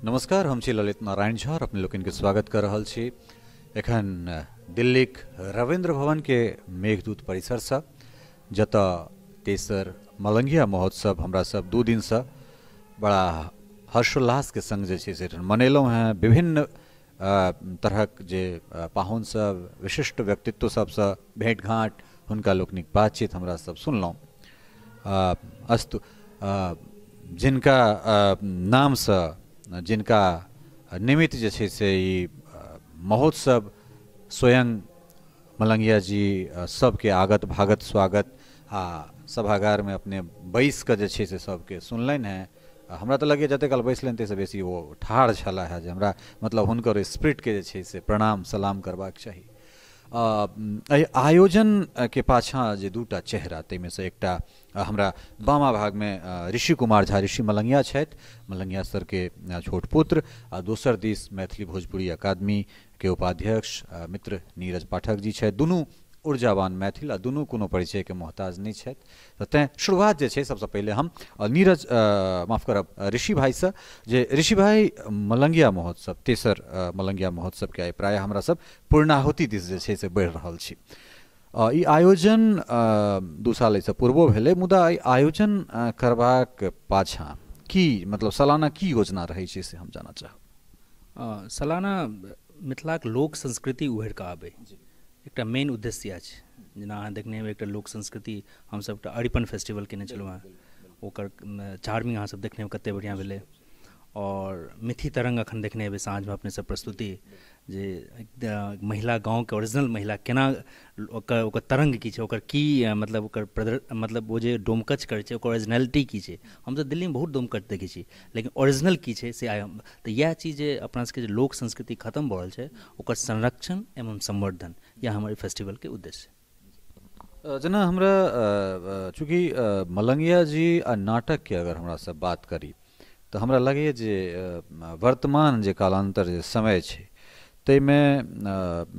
नमस्कार, हम छी ललित नारायण झा और अपने लोकनि के स्वागत कर रहल छी एखन दिल्लीक रविन्द्र भवन के मेघदूत परिसरसँ, जतऽ तेसर मलंगिया महोत्सव हमरा सब 2 दिनसँ बड़ा हर्षोल्लास के संग जे छै से मनेलहुँ हैं। विभिन्न तरहक जे पाहुन सब, विशिष्ट व्यक्तित्व सबसँ भेंट घाँट, हुनका लोकनिक बातचीत हमरा सब सुनलहुँ। अस्तु, जिनका नामसँ, जिनका निमित्त जे छै से ई महोत्सव स्वयं मलंगिया जी सबके आगत भागत स्वागत आ सभागारमे अपने बैस कऽ जे छै से सबके सुनलनि हेँ। हमरा तऽ लगैए जतेक काल बैसलनि ताहिसँ बेसी ओ ठाढ़ छलाह हे, जे हमरा मतलब हुनकर स्पिरिटके जे छै से प्रणाम सलाम करबाक चाही। एहि आयोजनके पाछाँ जे 2टा चेहरा, ताहिमे से एकटा हमरा बामा भागमे ऋषि कुमार झा ऋषि मलंगिया छथि, मलंगिया सरके छोट पुत्र, आ दोसर दिस मैथिली भोजपुरी अकादमी के उपाध्यक्ष मित्र नीरज पाठक जी छथि। दुनू ऊर्जावान मैथिल आ दुनू कोनो परिचयके मोहताज नहि छथि। तऽ तैँ शुरुआत जे छै सबसँ पहिले हम नीरज माफ करब ऋषि भाईसँ, जे ऋषि भाई मलंगिया महोत्सव, तेसर मलंगिया महोत्सवके आइ प्रायः हमरा सब पूर्णाहुति दिस जे छै से बढ़ि रहल छी। ई आयोजन 2 साल एहिसँ पूर्वो भेलै, मुदा एहि आयोजन करबाक पाछाँ की मतलब सालाना की योजना रहै छै से हम जानऽ चाहब। सालाना मिथिलाक लोक संस्कृति उभरि कऽ आबै एकटा मेन उद्देश्य अछि। जेना अहाँ देखने हेबै एकटा लोक संस्कृति, हमसब एकटा अरिपन फेस्टिवल केने छलहुँ हेँ, ओकर चार्मिंग अहाँ सब देखने हेबै कते बढ़िआँ भेलै। और मिथि तरंग अखन देखने हेबै साँझमे अपने सब प्रस्तुति, जे महिला गाँवके ओरिजिनल महिला केना ओकर ओकर तरंग की छै, ओकर की मतलब ओकर मतलब ओ जे डोमकच करै छै ओकर ओरिजिनलिटी की छै। हमसब दिल्लीमे बहुत डोमकच देखै छी, लेकिन ओरिजिनल की छै से आइ हम तऽ इएह चीज जे अपना सबके जे लोक संस्कृति खत्म भऽ रहल छै ओकर संरक्षण एवं संवर्धन, यह हमर फेस्टिवलके उद्देश्य। जेना हमरा चूँकि मलंगिया जी आ नाटकके अगर हमरा सब बात करी तऽ हमरा लगैए जे वर्तमान जे कालांतर जे समय छै ताहिमे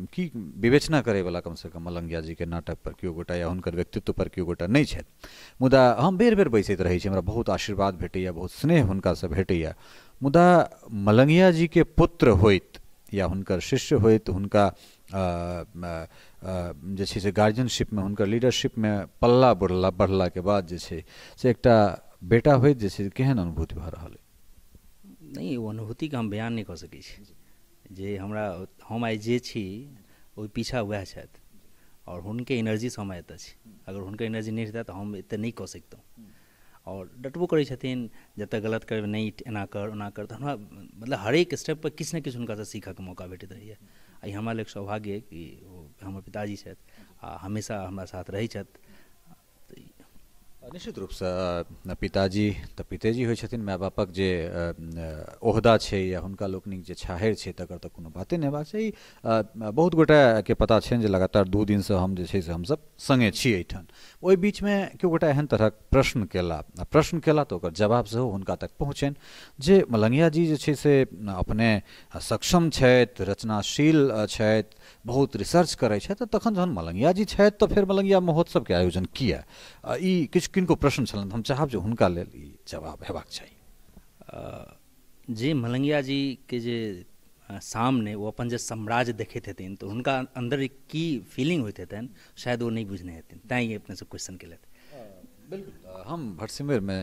की विवेचना करैवला कमसँ कम मलंगिया जीके नाटक पर केओ गोटा या हुनकर व्यक्तित्व पर केओ गोटा नहि छथि। मुदा हम बेर बेर बैसैत रहै छी, हमरा बहुत आशीर्वाद भेटैए, बहुत स्नेह हुनकासँ भेटैए। मुदा मलंगिया जीके पुत्र होइत या हुनकर शिष्य होइत, हुनका जे छै से गार्जियनशिपमे, हुनकर लीडरशिपमे पल्ला बढ़लाके बाद जे छै से एकटा बेटा होइत जे छै केहन अनुभूति भऽ रहल अइ? नहि, ओ अनुभूतिके हम बयान नहि कऽ सकै छी। जे हमरा हम आइ जे छी ओहि पीछा वएह छथि और हुनके एनर्जीसँ हम आइ एतऽ छी। अगर हुनकर एनर्जी नहि रहितै तऽ हम एतऽ नहि कऽ सकितहुँ। और डटबो करै छथिन जतऽ गलत करबै, नहि एना कर ओना कर, तऽ हमरा मतलब हरेक स्टेपपर किछु ने किछु हुनकासँ सीखऽके मौका भेटैत रहैए। आ ई हमरा लेल सौभाग्य कि ओ हमर पिताजी छथि आ हमेशा हमरा साथ रहै छथि। निश्चित रूपसँ पिताजी तऽ पितेजी होइ छथिन, माय बापक जे ओहदा छै या हुनका लोकनिक जे छाहरि छै तकर तऽ कोनो बाते नहि हेबाक चाही। बहुत गोटाके पता छनि जे लगातार 2 दिनसँ हम जे छै से हमसब सङ्गे छी एहिठाम। ओहि बीचमे केओ गोटा एहन तरहक प्रश्न केला, आ प्रश्न केला तऽ ओकर जवाब सेहो हुनका तक पहुँचनि जे मलंगिया जी जे छै से अपने सक्षम छथि, रचनाशील छथि, बहुत रिसर्च करै छथि, तऽ तखन जहन मलंगिया जी छथि तऽ फेर मलंगिया महोत्सवके आयोजन किया? ई किछु किनको प्रश्न छलनि, हम चाहब जे हुनका लेल ई जवाब हेबाक चाही। जे मलंगिया जी के जे सामने ओ अपन जे साम्राज्य देखैत हेथिन तऽ हुनका अन्दर की फीलिंग होइत हेतनि शायद ओ नहि बुझने हेथिन, तैँ ई अपने सब क्वेश्चन केलथि। बिल्कुल, हम भटसिमैरमे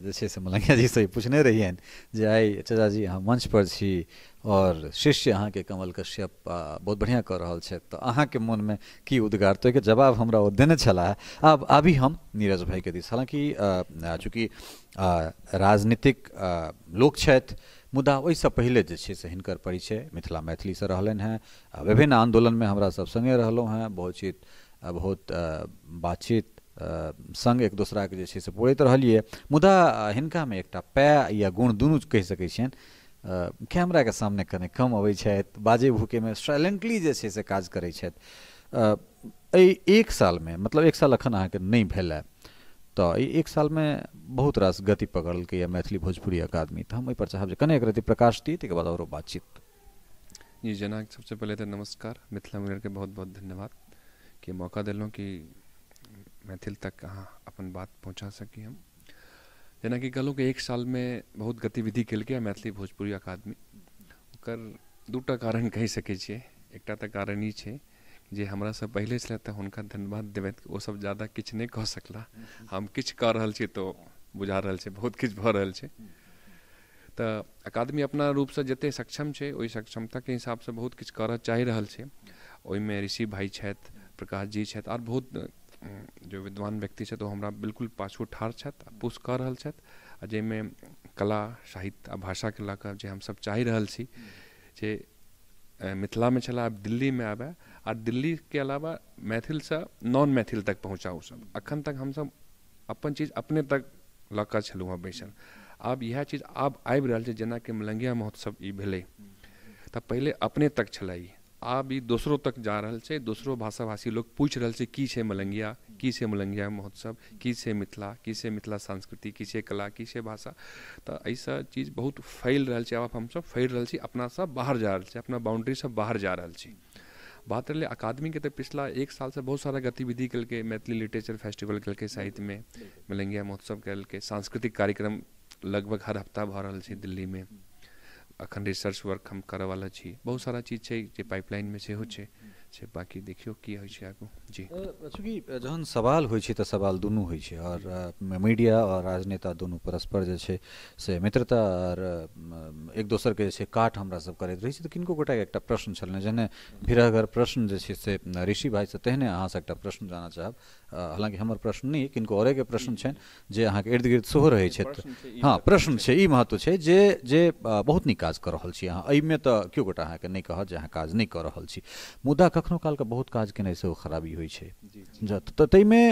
जे छै से मलंगिया जीसँ पूछने रहियनि जे आइ चाचा जी अहाँ मंच पर छी और शिष्य अहाँके कमल कश्यप बहुत बढ़िआँ कऽ रहल छथि, तऽ अहाँके मोनमे की उद्गार? तऽ ओहिके जवाब हमरा ओ देने छलाह। आब अभी हम नीरज भाईके दिस, हालाँकि चूँकि राजनीतिक लोक छथि, मुदा ओहिसँ पहिले जे छै से हिनकर परिचय मिथिला मैथिलीसँ रहलनि हेँ। विभिन्न आन्दोलनमे हमरा सब सङ्गे रहलहुँ हेँ, बहुत बातचीत सङ्ग एक दोसराके जे छै से पुरैत रहलियै। मुदा हिनकामे एकटा पै या गुण दुनू कहि सकै छियनि, कैमराके सामने कने कम अबै छथि, बाजै भूकैमे साइलेंटली जे छै से काज करै छथि। एहि 1 सालमे, मतलब 1 साल एखन अहाँके नहि भेल है, तऽ एहि 1 सालमे बहुत रास गति पकड़लकै मैथिली भोजपुरी अकादमी, तऽ हम एहिपर चाहब जे कने एक रति प्रकाश दी, ताहिके बाद आओरो बातचीत। जी जेना सबसँ पहिले तऽ नमस्कार, मिथिला मिररके बहुत बहुत धन्यवाद कि मौका देलहुँ कि मैथिल तक अहाँ अपन बात पहुँचा सकी। हम जेनाकि कहलहुँ कि एक सालमे बहुत गतिविधि केलकै मैथिली भोजपुरी अकादमी। ओकर दूटा कारण कहि सकै छियै। एकटा तऽ कारण ई छै जे हमरासँ पहिले छलथि तऽ हुनका धन्यवाद देबनि, ओ सब ज्यादा किछु नहि कऽ सकला, हम किछु कऽ रहल छी तऽ बुझा रहल छै बहुत किछु भऽ रहल छै। तऽ अकादमी अपना रूपसँ जतेक सक्षम छै ओहि सक्षमताके हिसाबसँ बहुत किछु करऽ चाहि रहल छै। ओहिमे ऋषि भाइ छथि, प्रकाश जी छथि, आर बहुत जो विद्वान व्यक्ति छथि ओ हमरा बिल्कुल पाछू ठाढ़ छथि आ पुश कऽ रहल छथि। आ जाहिमे कला, साहित्य आ भाषाके लऽ कऽ जे हमसब चाहि रहल छी जे मिथिलामे छलै आब दिल्लीमे आबै, आ दिल्लीके अलावा मैथिलसँ नॉन मैथिल तक पहुँचाउ। सब अखन तक हमसब अपन चीज अपने तक लऽ कऽ छलहुँ हँ बैसल, आब इएह चीज आब आबि रहल छै। जेनाकि मलंगिया महोत्सव ई भेलै तऽ पहिले अपने तक छलै, आब ई दोसरो तक जा रहल छै। दोसरो भाषा भाषी लोक पूछि रहल छै की छै मलंगिया, की छै मलंगिया महोत्सव, की छै मिथिला, की छै मिथिला संस्कृति, की छै कला, की छै भाषा। तऽ एहिसँ चीज बहुत फैल रहल छै। आब हमसब फैल रहल छी, अपनासँ बाहर जा रहल छी, अपना बाउंड्रीसँ बाहर जा रहल छी। बात रहलै अकादमीके तऽ पिछला एक सालसँ बहुत सारा गतिविधि केलकै। मैथिली लिटरेचर फेस्टिवल केलकै साहित्यमे, मलंगिया महोत्सव केलकै, सांस्कृतिक कार्यक्रम लगभग हर हफ्ता भऽ रहल छै दिल्लीमे। अखन रिसर्च वर्क हम करऽवला छी, बहुत सारा चीज छै जे पाइपलाइनमे सेहो छै से, बाकी देखियौ की होइ छै आगू। जी, चूँकि जहन सवाल होइ छै तऽ सवाल दुनू होइ छै, आओर मीडिया आओर राजनेता दुनू परस्पर जे छै से मित्रता आओर एक दोसरके जे छै काट हमरा सब करैत रहै छै। तऽ किनको गोटाके एकटा प्रश्न छलनि, जेहने भिरहगर प्रश्न जे छै से ऋषि भाइसँ, तेहने अहाँसँ एकटा प्रश्न जानऽ चाहब। हालाँकि हमर प्रश्न नहि, किनको औरेके प्रश्न छनि जे अहाँके इर्द गिर्द सेहो रहै छथि। हँ, प्रश्न छै, ई महत्व छै जे जे बहुत नीक काज कऽ रहल छी अहाँ, एहिमे तऽ केओ गोटा अहाँके नहि कहत जे अहाँ काज नहि कऽ रहल छी, मुदा कखनो कालके बहुत काज केनाइ सेहो खराबी होइ छै। तऽ ताहिमे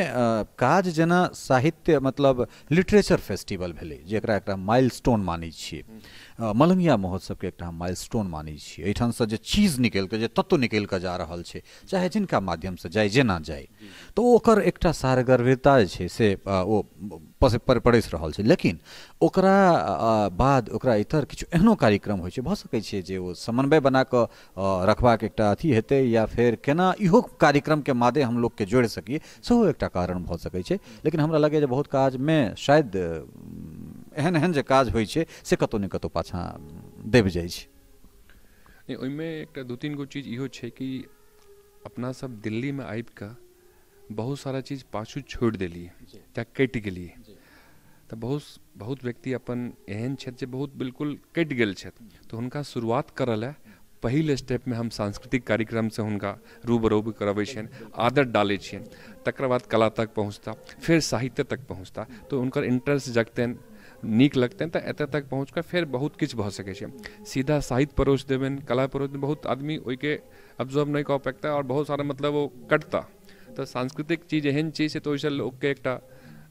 काज जेना साहित्य मतलब लिटरेचर फेस्टिवल भेलै, जेकरा एकटा माइलस्टोन मानै छियै, मलंगिया महोत्सवके एकटा माइलस्टोन मानै छियै। एहिठामसँ जे चीज निकलि कऽ, जे तत्व निकलि कऽ जा रहल छै, चाहे जिनका माध्यमसँ जाय जेना जाय, तऽ ओकर एकटा सारगर्भिता जे छै से ओ परसि रहल छै। लेकिन ओकरा बाद ओकरा इतर किछु एहनो कार्यक्रम होइ छै, भऽ सकै छै जे ओ समन्वय बना कऽ रखबाक एकटा अथी हेतै, या फेर केना इहो कार्यक्रमके मादे हम लोकके जोड़ि सकी, सेहो एकटा कारण भऽ सकै छै। लेकिन हमरा लगैए जे बहुत काजमे शायद एहन एहन जे काज होइ छै से कतहु ने कतहु पाछाँ दबि जाइ छै। ओहिमे एकटा दू तीन गो चीज इहो छै कि अपना सब दिल्लीमे आबि कऽ बहुत सारा चीज पाछू छोड़ि देलियै या कटि गेलियै। तऽ बहुत बहुत व्यक्ति अपन एहन छथि जे बहुत बिल्कुल कटि गेल छथि, तऽ हुनका शुरुआत करऽ लए पहिल स्टेपमे हम सांस्कृतिक कार्यक्रमसँ हुनका रूबरू करबै छियनि, आदत डालै छियनि, तकर बाद कला तक पहुँचता, फेर साहित्य तक पहुँचता, तऽ हुनकर इंट्रेस्ट जगतनि, नीक लगतनि, तऽ एतऽ तक पहुँच कऽ फेर बहुत किछु भऽ सकै छै। सीधा साहित्य परोसि देबनि, कला परोसि, बहुत आदमी ओहिके ऑब्जर्व नहि कऽ पेता आओर बहुत सारा मतलब ओ कटता। तऽ सांस्कृतिक चीज एहन चीज छै तऽ ओहिसँ लोकके एकटा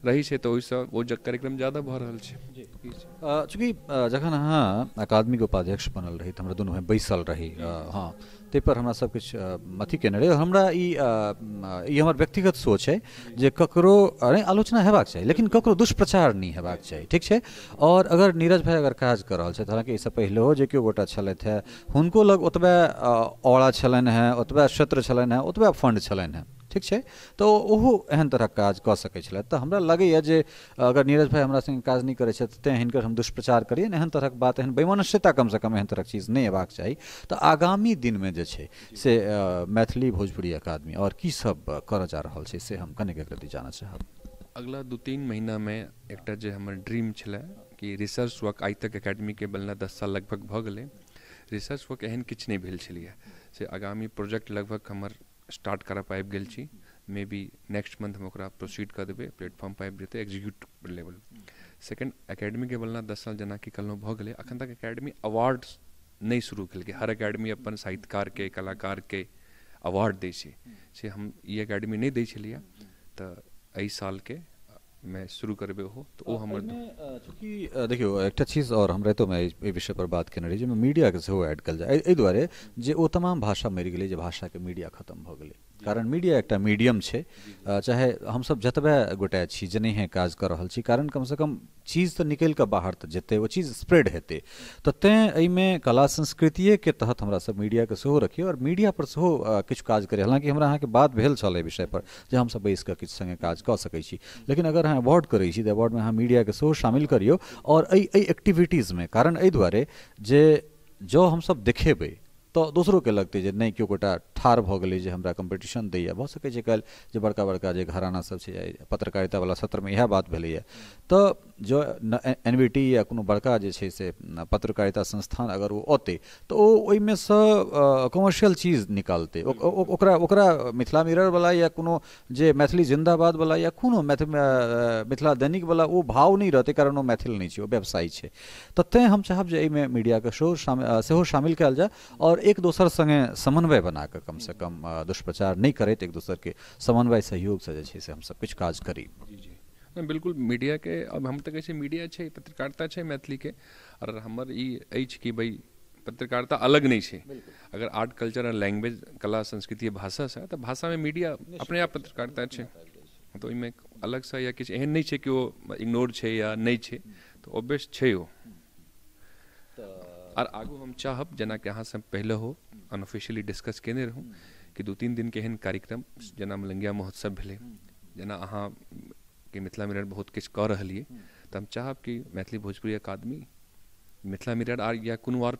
रहै छै, तऽ ओहिसँ ओ कार्यक्रम ज्यादा भऽ रहल छै। चूँकि जखन अहाँ अकादमीके उपाध्यक्ष बनल रही तऽ हमरा दुनू भाइ बैसल रही, हँ, ताहिपर हमरा सब किछु अथी केने रही। हमरा ई हमर व्यक्तिगत सोच है जे ककरो नहि आलोचना हेबाक चाही, लेकिन ककरो दुष्प्रचार नहि हेबाक चाही, ठीक छै। और अगर नीरज भाइ अगर काज कऽ रहल छथि, हालाँकि एहिसँ पहिलेहो जे केओ गोटा छलथि हेँ, हुनको लग ओतबे औरा छलनि हेँ, ओतबे क्षेत्र छलनि हेँ, ओतबे फंड छलनि हेँ, ठीक छै, तऽ ओहो एहन तरहक काज कऽ सकै छलथि। तऽ हमरा लगैए जे अगर नीरज भाइ हमरा सङ्गे काज नहि करै छथि तैँ हिनकर हम दुष्प्रचार करियनि, एहन तरहक बात, एहन वैमनस्यता कमसँ कम एहन तरहक चीज नहि अयबाक चाही। तऽ आगामी दिनमे जे छै से मैथिली भोजपुरी अकादमी आओर की सब करऽ जा रहल छै से हम कनेक एक रत्ती जानऽ चाहब। अगला 2-3 महीनामे एकटा जे हमर ड्रीम छलै कि रिसर्च वर्क, आइ तक एकेडमीके बनला 10 साल लगभग भऽ गेलै, रिसर्च वर्क एहन किछु नहि भेल छलैए, से आगामी प्रोजेक्ट लगभग हमर स्टार्ट करऽ पाबि गेल छी। मे बी नेक्स्ट मंथ हम ओकरा प्रोसीड कऽ देबै, प्लेटफॉर्म पर आबि जेतै एग्जीक्यूट लेवल। सेकेंड, एकेडमीके बनला 10 साल जेनाकि कहलहुँ भऽ गेलै, अखन तक एकेडमी अवार्ड्स नहि शुरू केलकै। हर एकेडमी अपन साहित्यकारके, कलाकारके अवार्ड दै छै, से हम ई एकेडमी नहि दै छलियै, तऽ एहि सालके मैं शुरू करबै ओहो, तऽ ओ हमर। चूँकि देखियौ एकटा चीज आओर हमरा एतोमे एहि विषय पर बात केने रही जाहिमे मीडियाके सेहो ऐड कयल जाय, एहि दुआरे जे ओ तमाम भाषा मरि गेलै जे भाषाके मीडिया खत्म भऽ गेलै। कारण मीडिया एकटा मीडियम छै, चाहे हमसब जतबे गोटे छी जे नहिए काज कऽ रहल छी, कारण कमसँ कम चीज तऽ निकलि कऽ बाहर तऽ जेतै, ओ चीज स्प्रेड हेतै। तऽ तेँ एहिमे कला संस्कृतिएके तहत हमरा सब मीडियाके सेहो रखियौ आओर मीडिया पर सेहो किछु काज करी। हालाँकि हमरा अहाँके बात भेल छल एहि विषय पर जे हमसब बैस कऽ किछु सङ्गे काज कऽ सकै छी, लेकिन अगर अहाँ अवार्ड करै छी तऽ अवार्डमे अहाँ मीडियाके सेहो शामिल करियौ आओर एहि एहि एक्टिविटीजमे, कारण एहि दुआरे जे जँ हमसब देखेबै तऽ दोसरोके लगतै जे नहि केओ गोटा ठाढ़ भऽ गेलै जे हमरा कम्पीटिशन दैए। भऽ सकै छै काल्हि जे बड़का बड़का जे घराना सब छै, पत्रकारितावला सत्रमे इएह बात भेलैए, तऽ जँ NVT या कोनो बड़का जे छै से पत्रकारिता संस्थान अगर ओ औतै तऽ ओ ओहिमे सँ कमर्शियल चीज निकालतै। ओकरा ओकरा मिथिला मिररवला या कोनो जे मैथिली जिन्दाबादवला या कोनो मिथिला दैनिकवला ओ भाव नहि रहतै, कारण ओ मैथिल नहि छै, ओ व्यवसायी छै। तऽ तेँ हम चाहब जे एहिमे मीडियाके सेहो शामिल कयल जाय आओर एक दोसर सङ्गे समन्वय बना कऽ कमसँ कम दुष्प्रचार नहि करैत एक दोसरके समन्वय सहयोगसँ जे छै से हमसब किछु काज करी। जी जी बिल्कुल, मीडियाके अब हम तऽ कहै छियै मीडिया छै, पत्रकारिता छै मैथिलीके, आओर हमर ई अछि कि भाइ पत्रकारिता अलग नहि छै। अगर आर्ट कल्चर आ लैंग्वेज कला संस्कृति भाषासँ, तऽ भाषामे मीडिया अपने आप पत्रकारिता छै, तऽ ओहिमे अलगसँ या किछु एहन नहि छै कि ओ इग्नोर छै या नहि छै, तऽ ऑब्वियस छै ओ। आओर आगू हम चाहब जेनाकि अहाँसँ पहिले हो अनऑफिशियली डिस्कस केने रहूँ कि 2-3 दिनके एहन कार्यक्रम जेना मलंगिया महोत्सव भेलै, जेना अहाँके मिथिला मिरर बहुत किछु कऽ रहलियै, तऽ हम चाहब कि मैथिली भोजपुरी अकादमी मिथिला मिरर आर या कोनो आर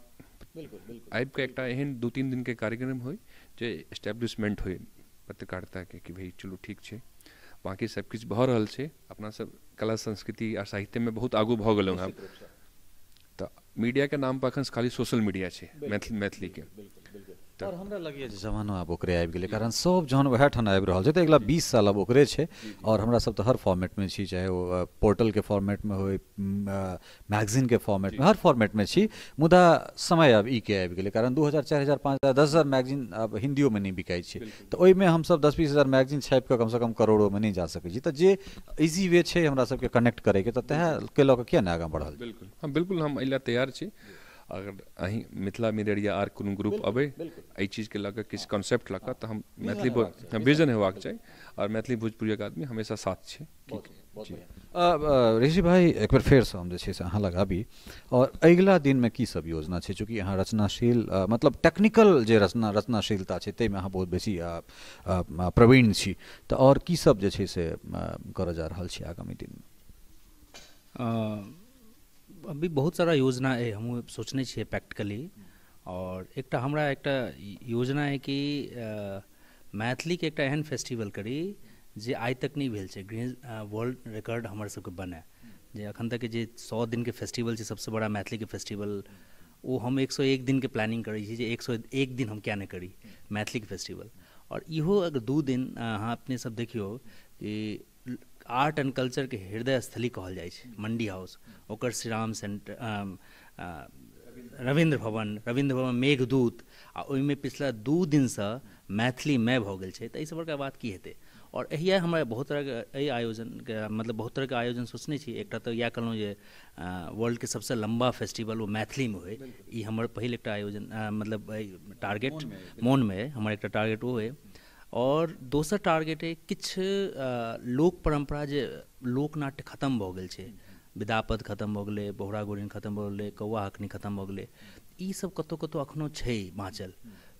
आबिके एकटा एहन 2-3 दिनके कार्यक्रम होइ जे एस्टेब्लिशमेंट होइ पत्रकारिताके कि भाइ चलू ठीक छै, बाँकी सब किछु भऽ रहल छै, अपना सब कला संस्कृति आ साहित्यमे बहुत आगू भऽ गेलहुँ हँ, तऽ मीडियाके नाम पर अखन खाली सोशल मीडिया छै मैथिलीके। आओर हमरा लगैए जे जमानो आब ओकरे आबि गेलै, कारण सब जहन वएह ठाम आबि रहल छै तऽ अगिला 20 साल आब ओकरे छै। आओर हमरा सब तऽ हर फॉर्मेटमे छी, चाहे ओ पोर्टलके फॉर्मेटमे होइ, मैगजीनके फॉर्मेटमे, हर फॉर्मेटमे छी, मुदा समय आब ई के आबि गेलै, कारण 2000, 4000, 5000, 10,000 मैगजीन आब हिन्दियोमे नहि बिकाइ छै, तऽ ओहिमे हमसब 10-20 हजार मैगजीन छापिकऽ कमसँ कम करोड़ोमे नहि जा सकै छी। तऽ जे इजी वे छै हमरा सबके कनेक्ट करैके, तऽ तएहके लऽ कऽ किया नहि आगाँ बढ़ल। बिल्कुल, हम बिल्कुल हम एहि लए तैयार छी। अगर अहीं मिथिला मिरर या आर कोनो ग्रुप अबै एहि चीजके लऽ कऽ किछु कॉन्सेप्ट लऽ कऽ, तऽ हम मैथिली विजन हेबाक चाही आओर मैथिली भोजपुरी अकादमी हमेशा साथ छै। ऋषि भाई, एक बेर फेरसँ हम जे छै से अहाँ लग आबी, आओर अगिला दिनमे की सब योजना छै? चूँकि अहाँ रचनाशील मतलब टेक्निकल जे रचनाशीलता छै ताहिमे अहाँ बहुत बेसी प्रवीण छी, तऽ आओर की सब जे छै से करऽ जा रहल छी आगामी दिनमे? अभी बहुत सारा योजना अइ, हमहूँ सोचने छियै प्रैक्टिकली। आओर एकटा हमरा एकटा योजना अइ कि मैथिलीके एकटा एहन फेस्टिवल करी जे आइ तक नहि भेल छै, ग्रीन वर्ल्ड रिकॉर्ड हमर सबके बनय, जे अखन तक जे 100 दिनके फेस्टिवल छै सबसँ बड़ा मैथिलीके फेस्टिवल, ओ हम 101 दिनके प्लानिंग करै छी जे 101 दिन हम किया नहि करी मैथिलीके फेस्टिवल। आओर इहो अगर 2 दिन अहाँ अपने सब देखियौ कि आर्ट एंड कल्चरके हृदय स्थली कहल जाइ छै मंडी हाउस, ओकर श्रीराम सेंटर, रविन्द्र भवन मेघदूत, आ ओहिमे पिछला 2 दिनसँ मैथिलीमय भऽ गेल छै, तऽ एहिसँ बड़का बात की हेतै। आओर एहिया हमरा बहुत तरहके एहि आयोजनके मतलब बहुत तरहके आयोजन सोचने छी। एकटा तऽ इएह कहलहुँ जे वर्ल्डके सबसँ लम्बा फेस्टिवल ओ मैथिलीमे होइ, ई हमर पहिल एकटा आयोजन मतलब टारगेट मोनमे हमर एकटा टारगेट ओ अइ। आओर दोसर टारगेट अइ किछु लोक परम्परा जे लोकनाट्य खतम भऽ गेल छै, विदापत खतम भऽ गेलै, बहुरा गोरिन खतम भऽ गेलै, कौआ हकनी खतम भऽ गेलै, ई सब कतहु कतहु एखनो छै बाँचल,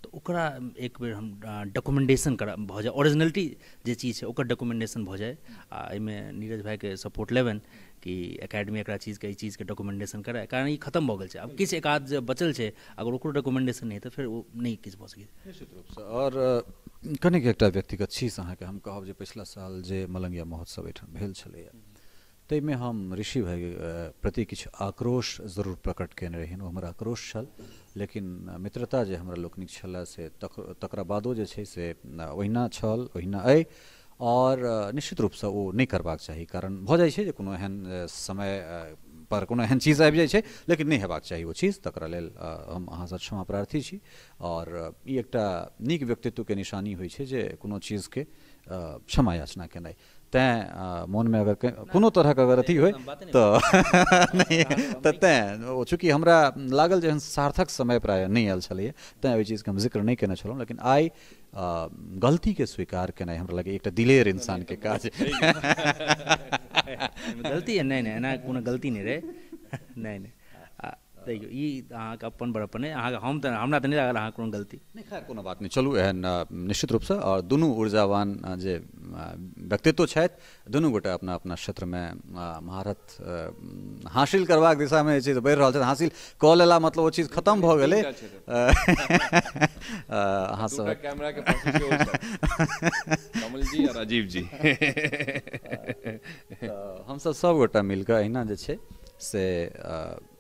तऽ ओकरा एक बेर हम डॉक्यूमेंटेशन करा भऽ जाय, ओरिजिनलिटी जे चीज छै ओकर डॉक्यूमेंटेशन भऽ जाय। आ एहिमे नीरज भाइके सपोर्ट लेबनि कि एकेडमी एकरा चीजके एहि चीजके डॉक्यूमेंटेशन कराय, कारण ई खतम भऽ गेल छै, आब किछु एकाध जे बचल छै अगर ओकरो डॉक्यूमेंटेशन नहि हेतै फेर ओ नहि किछु भऽ सकै। निश्चित रूपसँ। आओर कनिक एकटा व्यक्तिगत चीज अहाँके हम कहब जे पिछला साल जे मलंगिया महोत्सव एहिठाम भेल छलैए ताहिमे हम ऋषि भाई प्रति किछु आक्रोश जरूर प्रकट कयने रहियनि, ओ हमर आक्रोश छल, लेकिन मित्रता जे हमरा लोकनिक छलए से तकरा बादो जे छै से ओहिना छल, ओहिना अइ, आओर निश्चित रूपसँ ओ नहि करबाक चाही, कारण भऽ जाइ छै जे कोनो एहन समय पर कोनो एहन चीज आबि जाइ छै, लेकिन नहि हेबाक चाही ओ चीज, तकरा लेल हम अहाँसँ क्षमा प्रार्थी छी। आओर ई एकटा नीक व्यक्तित्वके निशानी होइ छै जे कोनो चीजके क्षमा याचना केनाइ, तैँ मोनमे अगर कोनो तरहके अगर अथी होइ तऽ नहि, तऽ तैँ ओ चूँकि हमरा लागल जे एहन सार्थक समय प्रायः नहि आयल छलैए, तैँ ओहि चीजके हम जिक्र नहि केने छलहुँ। लेकिन आइ गलतीके स्वीकार केनाइ हमरा लगैए एकटा दिलेर इंसानके काज। गलती नहि नहि एना कोनो गलती नहि रहै, नहि नहि देखियौ ई अहाँके अपन बड़प्पन अइ, अहाँके हम तऽ हमरा तऽ नहि लागल अहाँ कोनो गलती नहि। खैर कोनो बात नहि, चलू एहन निश्चित रूपसँ आओर दुनू ऊर्जावान जे व्यक्तित्व छथि, दुनू गोटे अपना अपना क्षेत्रमे महारत हासिल करबाक दिशामे जे छै बढ़ि रहल छथि। हासिल कऽ लेला मतलब ओ चीज खतम भऽ गेलै। अहाँ सब कैमराके कमल जी आ राजीव जी, हमसब सब गोटा मिलकऽ एहिना जे छै से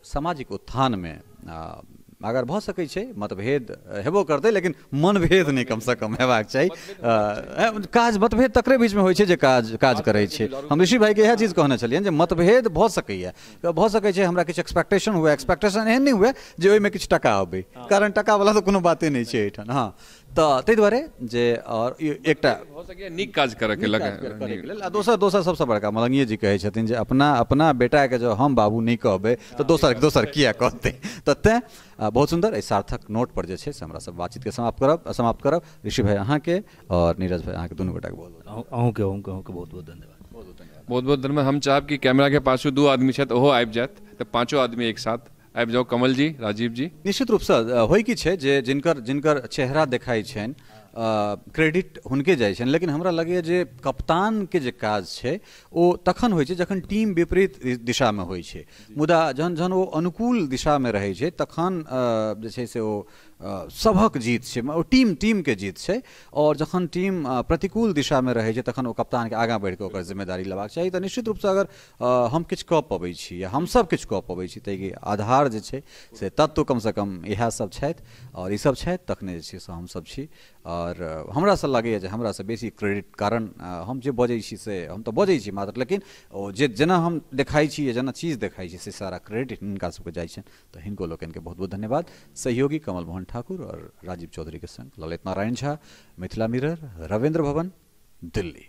सामाजिक उत्थानमे अगर भऽ सकै छै मतभेद हेबो करतै, लेकिन मनभेद नहि कमसँ कम हेबाक चाही। काज मतभेद तकरे बीचमे होइ छै जे काज काज करै छै। हम ऋषि भाइके इएह चीज कहने छलियनि जे मतभेद भऽ सकैए, भऽ सकै छै हमरा किछु एक्सपेक्टेशन हुए, एक्सपेक्टेशन एहन नहि हुए जे ओहिमे किछु टका अबै, कारण टकावला तऽ कोनो बाते नहि छै एहिठाम। हँ तऽ ताहि दुआरे जे आओर एकटा नीक काज करैके लेल। आ दोसर दोसर सबसँ बड़का मलंगिये जी कहै छथिन जे अपना अपना बेटाके जँ हम बाबू नहि कहबै तऽ दोसर दोसर किया कहतै। तऽ तेँ बहुत सुन्दर एहि सार्थक नोट पर जे छै से हमरा सब बातचीतके समाप्त करब। ऋषि भाई अहाँके और नीरज भाई अहाँके दुनू गोटाके बहुत अहूँके अहूँके अहूँके बहुत बहुत धन्यवाद। बहुत बहुत धन्यवाद। हम चाहब कि कैमराके पाछू 2 आदमी छथि ओहो आबि जायत तऽ 5 आदमी एक साथ आबि जाउ, कमल जी राजीव जी। निश्चित रूपसँ होइ की छै जे जिनकर जिनकर चेहरा देखाइ छनि क्रेडिट हुनके जाइ छनि, लेकिन हमरा लगैए जे कप्तानके जे काज छै ओ तखन होइ छै जखन टीम विपरीत दिशामे होइ छै, मुदा जहन जहन ओ अनुकूल दिशामे रहै छै तखन जे छै से ओ सभक जीत छै, ओ टीमके जीत छै। और जखन टीम प्रतिकूल दिशामे रहै छै तखन ओ कप्तानके आगाँ बढ़िकऽ ओकर जिम्मेदारी लेबाक चाही। तऽ निश्चित रूपसँ अगर हम किछु कऽ पबै छी या हमसब किछु कऽ पबै छी ताहिके आधार जे छै से तत्व कमसँ कम इएह सब छथि और ईसब छथि, तखने जे छै से हमसब छी। और हमरासँ लगैए जे हमरासँ बेसी क्रेडिट, कारण हम जे बजै छी से हम तऽ बजै छी मात्र, लेकिन ओ जे जेना हम देखाइ छी या जेना चीज देखाइ छी से सारा क्रेडिट हिनका सबके जाइ छनि। तऽ हिनको लोकनिके बहुत बहुत धन्यवाद। सहयोगी कमल मोहन ठाकुर और राजीव चौधरी के संग ललित नारायण झा, मिथिला मिरर, रविन्द्र भवन, दिल्ली।